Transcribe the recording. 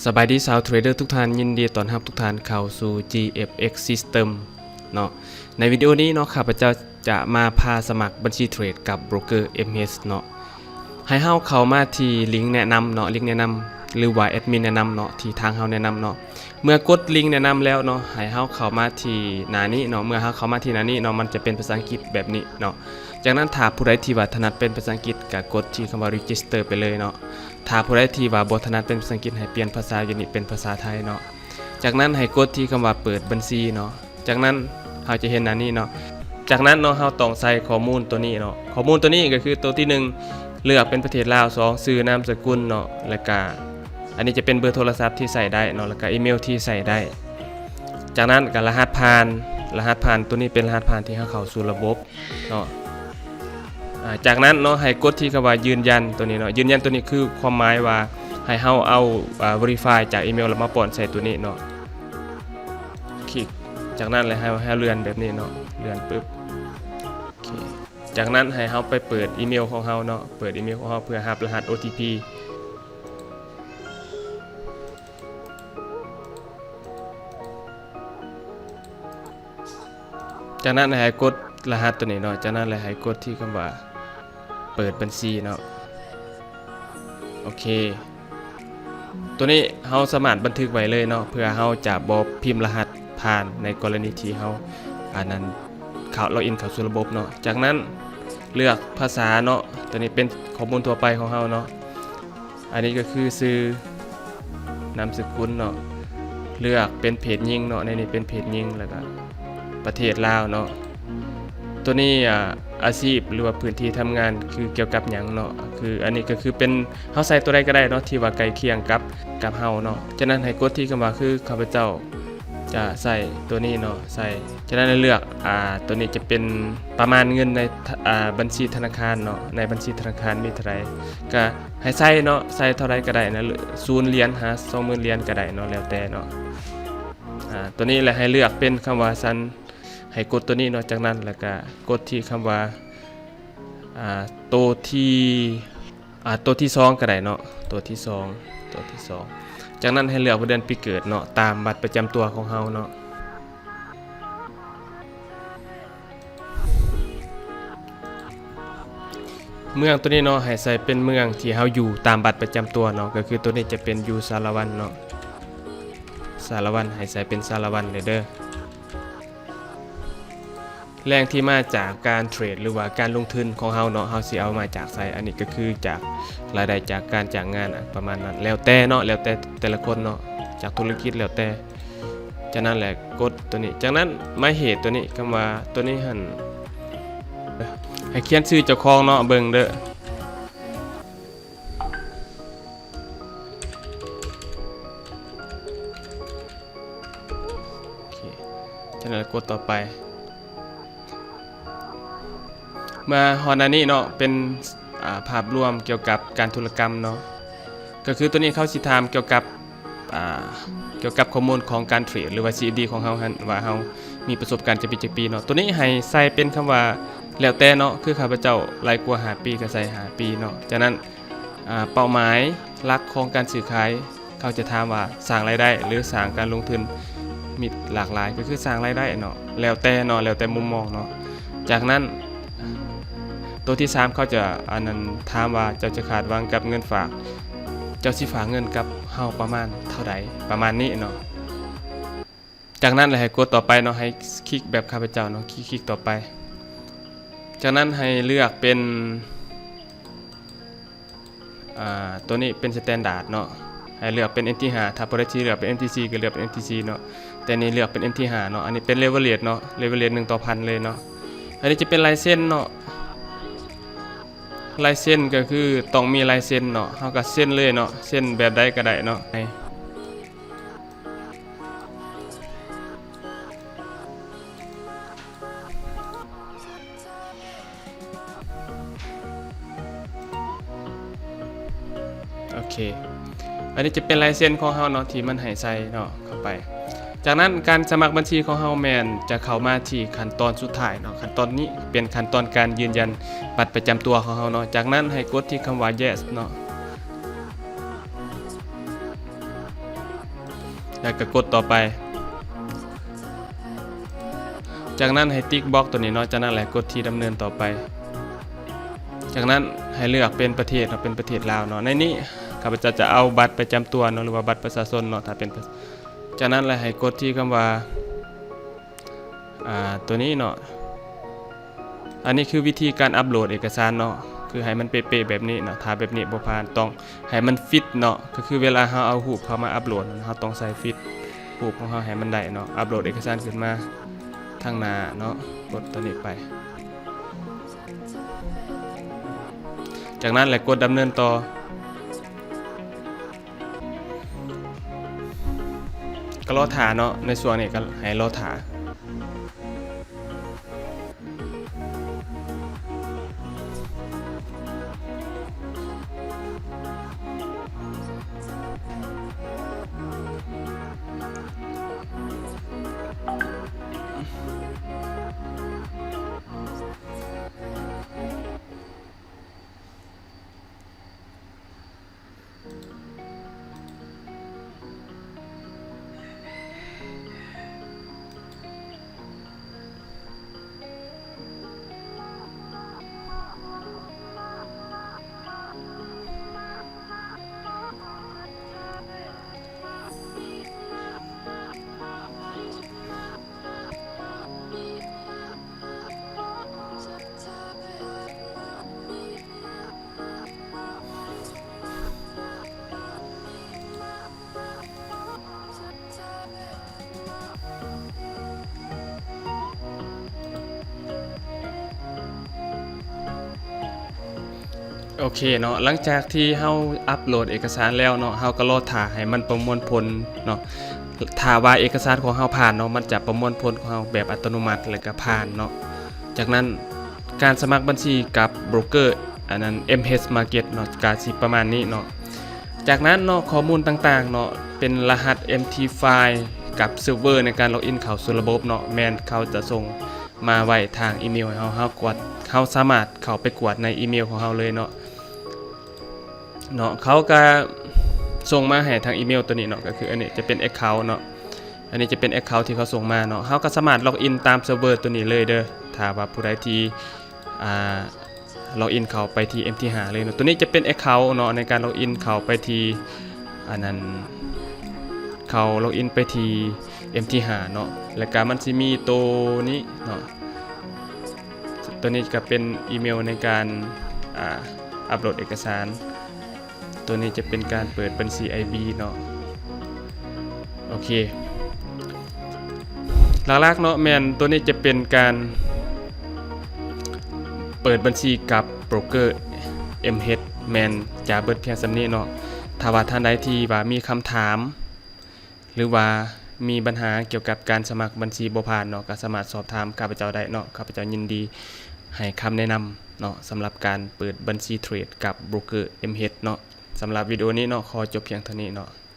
ສະບາຍດີຊາວເທຣດເດີທຸກທ່ານ, ຍິນດີຕ້ອນຮັບທຸກທ່ານເຂົ້າສູ່ ຈີເອັຟເອັກ System ເນາະ. ໃນວິດີໂອນີ້ເນາະ ຂ້າພະເຈົ້າຈະມາພາສະໝັກບັນຊີເທຣດກັບໂບຣກເກີ ເອັມເອສ ເນາະ. ໃຫ້ເຮົາເຂົ້າມາທີ່ລິງແນະນຳເນາະ, ລິງແນະນຳ ຫຼືວ່າແອດມິນແນະນຳເນາະ ທີ່ທາງເຮົາແນະນຳເນາະ. ເມື່ອກົດລິງແນະນຳແລ້ວເນາະ ໃຫ້ເຮົາເຂົ້າມາທີ່ໜ້ານີ້ເນາະ. ເມື່ອເຮົາເຂົ້າມາທີ່ໜ້ານີ້ເນາະ ມັນຈະເປັນພາສາອັງກິດແບບນີ້ເນາະ. ຈາກນັ້ນ ຖ້າຜູ້ໃດທີ່ວ່າຖະໜັດເປັນພາສາອັງກິດ ກໍກົດທີ່ຄຳວ່າ Register ໄປເລີຍເນາະ. ຖ້າຜູ້ໃດທີ່ວ່າບໍ່ຖະໜັດເປັນພາສາອັງກິດ ໃຫ້ປ່ຽນພາສາຢູ່ນີ້ເປັນພາສາໄທເນາະ. ຈາກນັ້ນໃຫ້ກົດທີ່ຄຳວ່າເປີດບັນຊີເນາະ. ຈາກນັ້ນເຮົາຈະເຫັນໜ້ານີ້ເນາະ. ຈາກນັ້ນເນາະ ເຮົາຕ້ອງໃສ່ຂໍ້ມູນຕົວນີ້ເນາະ. ຂໍ້ມູນຕົວນີ້ກໍຄືຕົວທີໜຶ່ງ ເລືອກເປັນປະເທດລາວ, ສອງ ຊື່ນາມສະກຸນເນາະ, ແລ້ວກະອັນນີ້ຈະເປັນເບີໂທລະສັບທີ່ໃຊ້ໄດ້ເນາະ, ແລ້ວກະອີເມວທີ່ໃຊ້ໄດ້. ຈາກນັ້ນກໍລະຫັດຜ່ານ, ລະຫັດຜ່ານຕົວນີ້ເປັນລະຫັດຜ່ານທີ່ເຮົາເຂົ້າສູ່ລະບົບ ເນາະ. ອາ ຈາກນັ້ນເນາະ ໃຫ້ກົດທີ່ຄຳວ່າຢືນຢັນຕົວນີ້ເນາະ. ຢືນຢັນຕົວນີ້ຄືຄວາມໝາຍວ່າໃຫ້ເຮົາເອົາ ອາ Verify ຈາກອີເມວ ແລ້ວມາປ້ອນໃສ່ຕົວນີ້ເນາະ. ຄລິກ ຈາກນັ້ນແລ້ວໃຫ້ເຮົາເລື່ອນແບບນີ້ເນາະ, ເລື່ອນປຶບ. ໂອເຄ ຈາກນັ້ນໃຫ້ເຮົາໄປເປີດອີເມວຂອງເຮົາເນາະ, ເປີດອີເມວຂອງເຮົາເພື່ອຮັບລະຫັດ ໂອທີພີ. ຈາກນັ້ນໃຫ້ກົດລະຫັດຕົວນີ້ເນາະ. ຈາກນັ້ນແລ້ວໃຫ້ກົດທີ່ຄຳວ່າເປີດບັນຊີເນາະ. ໂອເຄ ຕົວນີ້ເຮົາສາມາດບັນທຶກໄວ້ເລີຍເນາະ ເພື່ອເຮົາຈະບໍ່ພິມລະຫັດຜ່ານໃນກໍລະນີທີ່ເຮົາ ອັນນັ້ນ ເຂົ້າ log in ເຂົ້າສູ່ລະບົບເນາະ. ຈາກນັ້ນເລືອກພາສາເນາະ, ຕົວນີ້ເປັນຂໍ້ມູນທົ່ວໄປຂອງເຮົາເນາະ. ອັນນີ້ກໍຄືຊື່ ນາມສະກຸນເນາະ, ເລືອກເປັນເພດຍິງເນາະ, ໃນນີ້ເປັນເພດຍິງ ແລ້ວກໍປະເທດລາວເນາະ. ຕົວນີ້ ອາ ອາຊີບ ຫຼືວ່າພື້ນທີ່ທຳງານຄືກ່ຽວກັບຫຍັງເນາະ, ຄືອັນນີ້ກໍຄືເປັນ ເຮົາໃສ່ຕົວໃດກໍໄດ້ເນາະ ທີ່ວ່າໃກ້ຄຽງກັບ ກັບເຮົາເນາະ. ຈາກນັ້ນໃຫ້ກົດທີ່ຄຳວ່າ ຄືຂ້າພະເຈົ້າຈະໃສ່ຕົວນີ້ເນາະ, ໃສ່ ຈາກນັ້ນໃຫ້ເລືອກ ອາ ຕົວນີ້ຈະເປັນປະມານເງິນໃນ ອາ ບັນຊີທະນາຄານເນາະ, ໃນບັນຊີທະນາຄານມີເທົ່າໃດ ກະໃຫ້ໃສ່ເນາະ, ໃສ່ເທົ່າໃດກະໄດ້ນະ, ສູນຫຼຽນຫາສອງໝື່ນຫຼຽນກະໄດ້ເນາະ, ແລ້ວແຕ່ເນາະ. ອາ ຕົວນີ້ແຫຼະ ໃຫ້ເລືອກເປັນຄຳວ່າຊັ້ນ ໃຫ້ກົດຕົວນີ້ເນາະ. ຈາກນັ້ນແລ້ວກະກົດທີ່ຄຳວ່າ ອາ ໂຕທີ່ ອາ ໂຕທີສອງກະໄດ້ເນາະ, ໂຕທີສອງ ໂຕທີສອງ. ຈາກນັ້ນໃຫ້ເລືອກວ່າເດືອນປີເກີດເນາະ, ຕາມບັດປະຈຳຕົວຂອງເຮົາເນາະ. ເມືອງຕົວນີ້ເນາະ ໃຫ້ໃສ່ເປັນເມືອງທີ່ເຮົາຢູ່ຕາມບັດປະຈຳຕົວເນາະ, ກໍຄືຕົວນີ້ຈະເປັນຢູ່ສາລະວັນເນາະ, ສາລະວັນ ໃຫ້ໃສ່ເປັນສາລະວັນເດີ. ແຫຼ່ງທີ່ມາຈາກການເທຣດ ຫຼືວ່າການລົງທຶນຂອງເຮົາເນາະ, ເຮົາຊິເອົາມາຈາກໃສ? ອັນນີ້ກໍຄືຈາກລາຍໄດ້ຈາກການຈ້າງງານ ອະ ປະມານນັ້ນ, ແລ້ວແຕ່ເນາະ, ແລ້ວແຕ່ແຕ່ລະຄົນເນາະ, ຈາກທຸລະກິດແລ້ວແຕ່. ຈາກນັ້ນແຫຼະກົດຕົວນີ້, ຈາກນັ້ນໝາຍເຫດຕົວນີ້, ຄຳວ່າຕົວນີ້ຫັ້ນ ໃຫ້ຂຽນຊື່ເຈົ້າຂອງເນາະ, ເບິ່ງເດີ. ໂອເຄ ຈາກນັ້ນກົດຕໍ່ໄປ. ມາຮອດໜ້ານີ້ເນາະ ເປັນ ອາ ພາບລວມກ່ຽວກັບການທຸລະກຳເນາະ, ກໍຄືຕົວນີ້ເຂົາຊິຖາມກ່ຽວກັບ ອາ ກ່ຽວກັບຂໍ້ມູນຂອງການເທຣດ ຫຼືວ່າ ຊີເອັສດີ ຂອງເຮົາຫັ້ນ ວ່າເຮົາມີປະສົບການຈັກປີຈັກປີເນາະ. ຕົວນີ້ໃຫ້ໃສ່ເປັນຄຳວ່າແລ້ວແຕ່ເນາະ, ຄືຂ້າພະເຈົ້າຫຼາຍກວ່າຫ້າປີກໍໃສ່ຫ້າປີເນາະ. ຈາກນັ້ນ ອາ ເປົ້າໝາຍຫຼັກຂອງການຊື້ຂາຍ ເຂົາຈະຖາມວ່າສ້າງລາຍໄດ້ ຫຼື ສ້າງການລົງທຶນ, ມີຫຼາກຫຼາຍ ກໍຄືສ້າງລາຍໄດ້ເນາະ, ແລ້ວແຕ່ເນາະ, ແລ້ວແຕ່ມຸມມອງເນາະ. ຈາກນັ້ນ ໂຕທີສາມ ເຂົາຈະ ອັນນັ້ນ ຖາມວ່າເຈົ້າຈະຄາດຫວັງກັບເງິນຝາກ, ເຈົ້າຊິຝາກເງິນກັບເຮົາປະມານເທົ່າໃດ ປະມານນີ້ເນາະ. ຈາກນັ້ນແລ້ວໃຫ້ກົດຕໍ່ໄປເນາະ, ໃຫ້ຄລິກແບບຂ້າພະເຈົ້າເນາະ, ຄລິກ ຄລິກຕໍ່ໄປ. ຈາກນັ້ນໃຫ້ເລືອກເປັນ ອາ ຕົວນີ້ເປັນ Standard ເນາະ, ໃຫ້ເລືອກເປັນ M T ຫ້າ, ຖ້າຜູ້ໃດຊິເລືອກເປັນ M T ສີ່ ກໍເລືອກເປັນ M T ສີ່ ເນາະ, ແຕ່ນີ້ເລືອກເປັນ M T ຫ້າ ເນາະ. ອັນນີ້ເປັນ Leverage ເນາະ, Leverage ໜຶ່ງຕໍ່ພັນເລີຍເນາະ. ອັນນີ້ຈະເປັນລາຍເຊັນເນາະ, ລາຍເຊັນກໍຄືຕ້ອງມີລາຍເຊັນເນາະ, ເຮົາກໍເຊັນເລີຍເນາະ, ເຊັນແບບໃດກໍໄດ້ເນາະ. ໂອເຄ ອັນນີ້ຈະເປັນລາຍເຊັນຂອງເຮົາເນາະ ທີ່ມັນໃຫ້ໃສ່ເນາະ ເຂົ້າໄປ. ຈາກນັ້ນການສະໝັກບັນຊີຂອງເຮົາແມ່ນຈະເຂົ້າມາທີ່ຂັ້ນຕອນສຸດທ້າຍເນາະ, ຂັ້ນຕອນນີ້ເປັນຂັ້ນຕອນການຢືນຢັນບັດປະຈຳຕົວຂອງເຮົາເນາະ. ຈາກນັ້ນໃຫ້ກົດທີ່ຄຳວ່າ Yes ເນາະ. ແລ້ວກໍກົດຕໍ່ໄປ. ຈາກນັ້ນໃຫ້ຕິກບັອກຕົວນີ້ເນາະ, ຈາກນັ້ນແຫຼະກົດທີ່ດຳເນີນຕໍ່ໄປ. ຈາກນັ້ນໃຫ້ເລືອກເປັນປະເທດເນາະ, ເປັນປະເທດລາວເນາະ. ໃນນີ້ຂ້າພະເຈົ້າຈະເອົາບັດປະຈຳຕົວເນາະ ຫຼືວ່າບັດປະຊາຊົນເນາະ, ຖ້າເປັນປະ ຈາກນັ້ນແຫຼະໃຫ້ກົດທີ່ຄຳວ່າ ອ່າ ຕົວນີ້ເນາະ. ອັນນີ້ຄືວິທີການອັບໂຫຼດເອກະສານເນາະ, ຄືໃຫ້ມັນເປະໆແບບນີ້ເນາະ. ຖ້າແບບນີ້ບໍ່ຜ່ານ, ຕ້ອງໃຫ້ມັນຟິດເນາະ, ກໍຄືເວລາເຮົາເອົາຮູບເຂົ້າມາອັບໂຫຼດ ເຮົາຕ້ອງໃສ່ຟິດຮູບຂອງເຮົາໃຫ້ມັນໄດ້ເນາະ. ອັບໂຫຼດເອກະສານຂຶ້ນມາທາງໜ້າເນາະ, ກົດຕົວນີ້ໄປ. ຈາກນັ້ນແຫຼະກົດດຳເນີນຕໍ່. ກໍລໍຖ້າເນາະ, ໃນຊ່ວງນີ້ກໍໃຫ້ລໍຖ້າ. ໂອເຄເນາະ, ຫຼັງຈາກທີ່ເຮົາອັບໂຫຼດເອກະສານແລ້ວເນາະ, ເຮົາກໍລໍຖ້າໃຫ້ມັນປະມວນຜົນເນາະ. ຖ້າວ່າເອກະສານຂອງເຮົາຜ່ານເນາະ, ມັນຈະປະມວນຜົນຂອງເຮົາແບບອັດຕະໂນມັດ ແລ້ວກໍຜ່ານເນາະ. ຈາກນັ້ນ ການສະໝັກບັນຊີກັບໂບຣກເກີ ອັນນັ້ນ ເອັມເອັຊ ມາເກັດ ເນາະ, ກະຊິປະມານນີ້ເນາະ. ຈາກນັ້ນເນາະ, ຂໍ້ມູນຕ່າງໆເນາະ, ເປັນລະຫັດ ເອັມທີໄຟ ກັບເຊີບເວີໃນການລັອກອິນເຂົ້າສູ່ລະບົບເນາະ, ແມ່ນເຂົາຈະສົ່ງມາໄວ້ທາງອີເມວໃຫ້ເຮົາ, ເຮົາກວດ, ເຮົາສາມາດເຂົ້າໄປກວດໃນອີເມວຂອງເຮົາເລີຍເນາະ. ເນາະ, ເຂົາກະສົ່ງມາໃຫ້ທາງອີເມວຕົວນີ້ເນາະ, ກໍຄືອັນນີ້ຈະເປັນແອັກເຄົາເນາະ, ອັນນີ້ຈະເປັນແອັກເຄົາທີ່ເຂົາສົ່ງມາເນາະ. ເຮົາກໍສາມາດລັອກອິນຕາມເຊີບເວີຕົວນີ້ເລີຍເດີ, ຖ້າວ່າຜູ້ໃດທີ່ ອ່າ ລັອກອິນເຂົ້າໄປທີ່ ເອັມທີຫ້າ ເລີຍເນາະ. ຕົວນີ້ຈະເປັນແອັກເຄົາເນາະ, ໃນການລັອກອິນເຂົ້າໄປທີ່ ອັນນັ້ນ ເຂົ້າລັອກອິນໄປທີ່ ເອັມທີຫ້າ ເນາະ, ແລ້ວກະມັນຊິມີໂຕນີ້ເນາະ. ຕົວນີ້ກະເປັນອີເມວໃນການ ອ່າ ອັບໂຫຼດເອກະສານ. ຕົວນີ້ຈະເປັນການເປີດບັນຊີ ໄອບີ ເນາະ. ໂອເຄ ຫຼັກໆເນາະ ແມ່ນຕົວນີ້ຈະເປັນການເປີດບັນຊີກັບໂບຣກເກີ ເອັມເອັຊ ແມ່ນຈະເບິດພຽງສ່ຳນີ້ເນາະ. ຖ້າວ່າທ່ານໃດທີ່ວ່າມີຄຳຖາມ ຫຼືວ່າມີບັນຫາກ່ຽວກັບການສະໝັກບັນຊີບໍ່ຜ່ານເນາະ, ກໍສາມາດສອບຖາມຂ້າພະເຈົ້າໄດ້ເນາະ, ຂ້າພະເຈົ້າຍິນດີໃຫ້ຄຳແນະນຳເນາະ ສຳລັບການເປີດບັນຊີເທຣດກັບໂບຣກເກີ ເອັມເອັຊ ເນາະ. ສຳລັບວິດີໂອນີ້ເນາະ ຂໍຈົບພຽງເທົ່ານີ້ເນາະ.